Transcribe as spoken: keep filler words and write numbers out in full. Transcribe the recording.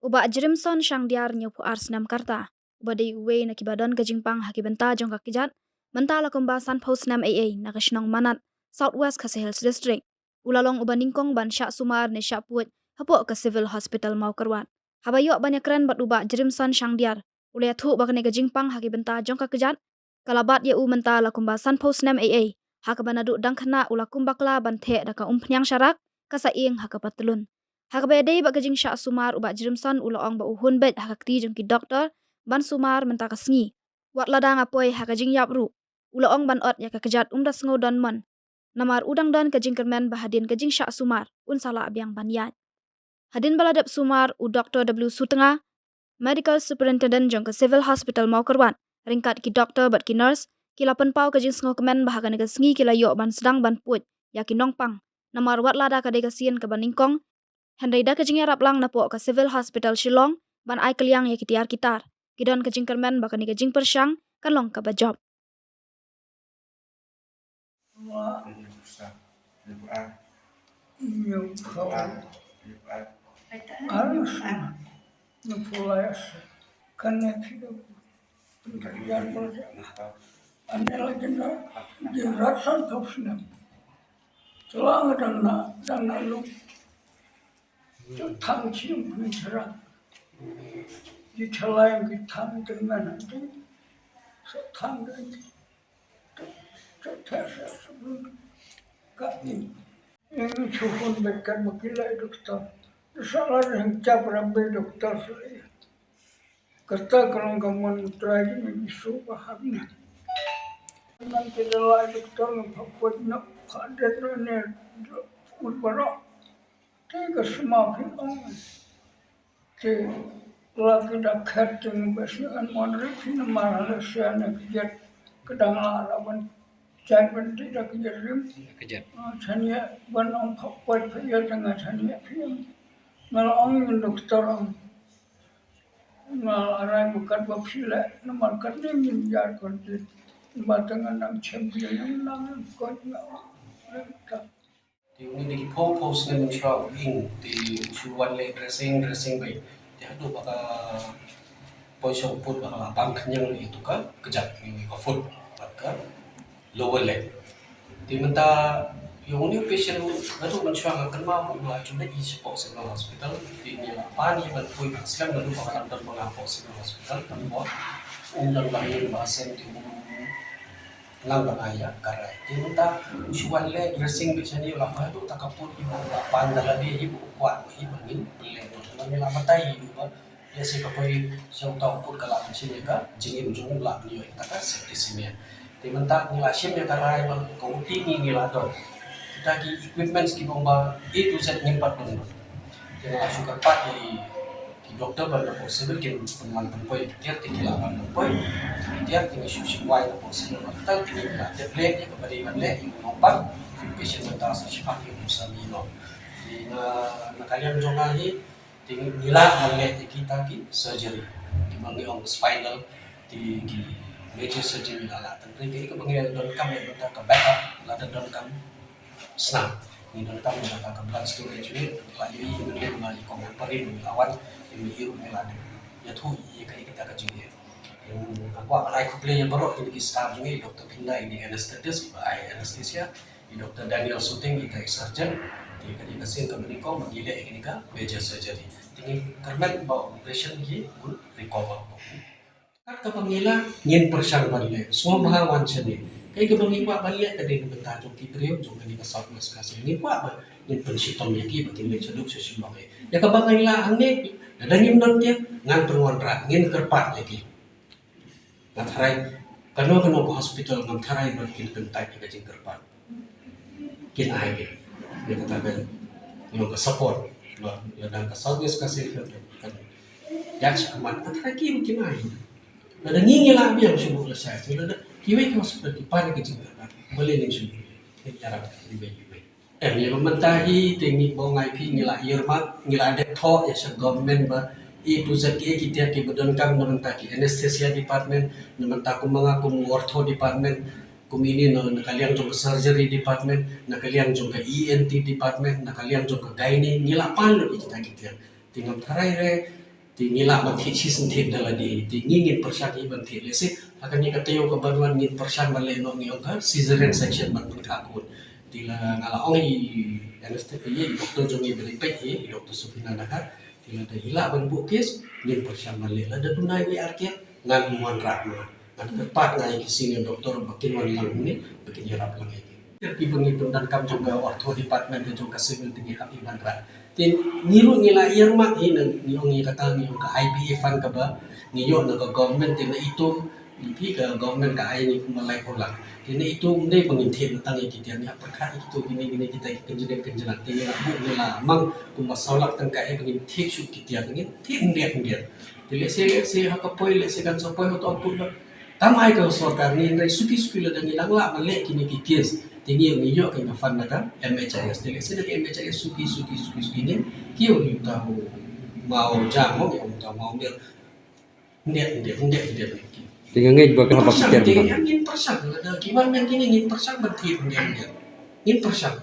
U Bah Jrimson Shangdiar, hynñiewphew ar snem ka rta, uba dei uwei na kiba don ka jingpang ha ki bynta jong ka kjat, mynta la kumba sanphew snem eiei na ka shnong Manat, South West Khasi Hills District, u la long uba nyngkong ban shah sumar ne shah pud hapoh ka Civil Hospital Mawkyrwat. Haba ïoh ban ïakren bad u Bah Jrimson Shangdiar, u la ïathuh ba kane ka jingpang ha ki bynta jong ka kjat ka la bat ïa u mynta la kumba sanphew snem eiei, ha kaba naduh dang khynnah u la kum bakla ban theh da ka umphniang sharak, ka sa ïeng ha ka patlun. Ha kaba ïadei bad ka jingshah sumar, u Bah Jrimson u la ong ba u hun beit ha ka kti jong ki doktor ban sumar mynta ka sngi. Wat lada nga poi ha ka jingïap ruh, u la ong, ban ot ïa ka kjat um da sngew don mon, namar u dang don ka jingkyrmen ba hadien ka jingshah sumar un sa lah biang ban ïaid. Hadien ba la dep sumar, u Doktor W Sutnga, Medical Superintendent jong ka Civil Hospital Mawkyrwat, ryngkat ki doktor bad ki nurse, ki la pynpaw ka jingsngewkmen ba ha kane ka sngi ki la ïoh ban sdang ban pud ïa ki nongpang, namar wat lada ka dei ka sien kaba nyngkong, hynrei da ka jingïarap lang napoh ka Civil Hospital Shillong ban ai kylliang ïa ki tiar ki tar, ki don ka jingkyrmen ba kane ka jingpyrshang kan long kaba jop. Ane la jin rat, jin rat sanphew snem. Te la nga dang na, dang na lum. Te thang chim pynïaid sharak. Ji chalai ki thang teng mena ti. Sa thang dang ti. Te, te, te, sa, sa, ka ni. Ini chuhun bekan makilai doktor. Sa la ring chap rabbe doktor sa. Kata ka long ka mon u Trai jong ngi Jisu ba hap ne. Ngan te da lai doktor ngan pha poi na pha det ne ne ut baroh. Te ka sma phin ong. Te la ki da khet te ngi ba shu an mon ri phin na mar hala sha na ki jet ka dang la ra ban Chan ban ti da ka jet rim. Ka jet. Ah, chan ïa ban ong pha poi pha ïa tang nga chan ïa phi ong. Nga la ong ïa doktor ong. Nga la rai ba kat ba phi leh namar kat ne ngin jar kon ti. Ba tang nga nang chem phi ong nang kon nga ong. Leh ka. Te u ni da ki phew phew snem shuwa u ing te u shu wan leh dressing, dressing beit. Te haduh ba ka poi sha u pud ba ka la bam khñiang ïa tu ka kjat, ïa ka foot bad ka lower leg. Te mynta ïa u ni u patient naduh mynshuwa nga kynmaw ba u la ju leit shapoh Civil Hospital. Te ngi la pan ïa ban poi ban slem naduh ba ka dang don ba nga hapoh Civil Hospital. Tang ba um don ba ïa ba shen te u Nang ba nga ïa ka rai. Te mynta u shu wan leh dressing beit shane, u la poi haduh ta ka pud, ïa u la pan da lade, ïa u kwah ba ïa ba ngin pynleh noh. Te ngi la batai ïa u ba lehse ka poi sha uta u pud ka la shim ïa ka jingim jong u, la pynïoh ïa kata ka septicemia. Te mynta ngi la shim ïa ka rai ba ka U T ngi, ngi la don. Kita ki equipments kiba ong ba A to Z ngim pat don. Te nga la shu kyrpad ïa ki doktor ban da poi civil kin pynwan pynpoi ki tiar, te ki la wan pynpoi ki tiar. Te ngi shu shim wai da poi civil hospital, te ngi la dep leh ïa kaba dei ban leh ïa u nongpang, patient mynta sa shiphang ïa u sa mih noh. Te nga, na ka liang jong nga hi, te ngi la ban leh ïa kita ki surgery kiba ngi ong spinal, te ki major surgery la lah. Tang te kaba ngi donkam ïa mynta ka backup la donkam snam. Ngi donkam ïa kata ka blood storage unit, la ïohi mynne ba i kong Hemparin la wan, i mih ruh ngi la dep ïathuh ïa ka, ïa kata ka jingeh. Nga kwah ban ai khublei ïa baroh kine ki staff jong ngi, i Doktor Phinda i dei anesthetist ba ai anesthesia, i Doktor Daniel Suting i dei surgeon, te ka dei ka sien kaba nyngkong ba ngi leh ïa kane ka major surgery. Te ngi kyrmen ba u patient hi un recover. Kat kaba ngi la, ngin pyrshang ban leh. Sngewbha wan shane. Kaei kaba ngi kwah ban leh ka dei na bynta jong ki briew jong kane ka South West Khasi. Ngi kwah ba ngin pynshitom ïa ki ba kin leit shaduh sha shillong. Ïa kaba ngi la hangne, lada ngim don ki, ngan pynwanrah, ngin kyrpad ïa ki. Nga tharai kano kano ka hospital, nga tharai ba kin kyntait ïa ka jingkyrpad. Kin ai, kin, ïa kata ka, ïa ka support ba lada ka South West Khasi ka, ka, ïa shi khmat, nga tharai ki, kin ai. Lada ngi, ngi lah biang shu buh lashai, lada kiwei ki hospital ki pan ïa ka jingkyrpad, balei ngin shu, kin ïarap kiwei kiwei. Em, ïa ba mynta hi te ngi ba ngai phi ngi la earmark, ngi la dep thoh ïa sha government ba A to Z kiei ki tiar kiba donkam, na bynta ki anesthesia department, na bynta kum ma nga kum ortho department, kum ine na, na ka liang jong ka surgery department, na ka liang jong ka E N T department, na ka liang jong ka gynae, ngi la pan lut ïa kita ki tiar. Te ngam tharai re Te ngi lah ban thied shisien thied da lade, te ngi ngin pyrshang hi ban thied. Lehse ha kane ka taïew ka ban wan ngin pyrshang ban leh noh, ngi ong ka cesarean section ban pynkha kut. Te la nga la ong i anesthesia, i doktor jong ngi ba la peit hi, i Doktor Sufina Dkhar. Te lada i lah ban buh case, ngin pyrshang ban leh. Lada duna iwei ar case, ngan wanrah noh. Ngan kyrpad nga ïa ki senior doctor ba kin wan lang hangne, ba kin ïarap lang ïa ngi. Ki ba ngi pyndonkam jong ka ortho department ka jong ka civil te ngi hap ïa ban rah. Te ngi ruh ngi la ïarap hi, nang ngi ong ïa kata, ngi ong ka I B A fund kaba ngi ïoh na ka government, te na itu phi ka government ka ai ngi kumba lai phew lak. Te na itu ym dei ba ngin thied tang ïa ki tiar, ngi hap pyrkhat ïa kitu kine kine kita ki kynjnep kynjnang. Te ngi la buh, ngi la mang kumba saw lak tyngka ïa ba ngin thied shuh ki tiar, ngin thied hynried hynried. Te lehse lehse ha ka poi, lehse kan sa poi ha u tnat kut ba tam ai ka sorkar, ngin rai suki suki lada ngi dang lah ban leh kine ki case. Te ngi ngi ïoh ka fund na ka M H I S. Te lehse na ka M H I S suki suki suki suki ngin kiew ïa uta u mawjam, mo, ïa uta u mawmir. Hynried hynried hynried hynried. Te nga ngeit ba ka haba ki tiar, te ban ngin pyrshang, lada ki wan biang kine ngin pyrshang ban thied hynried hynried. Ngin pyrshang.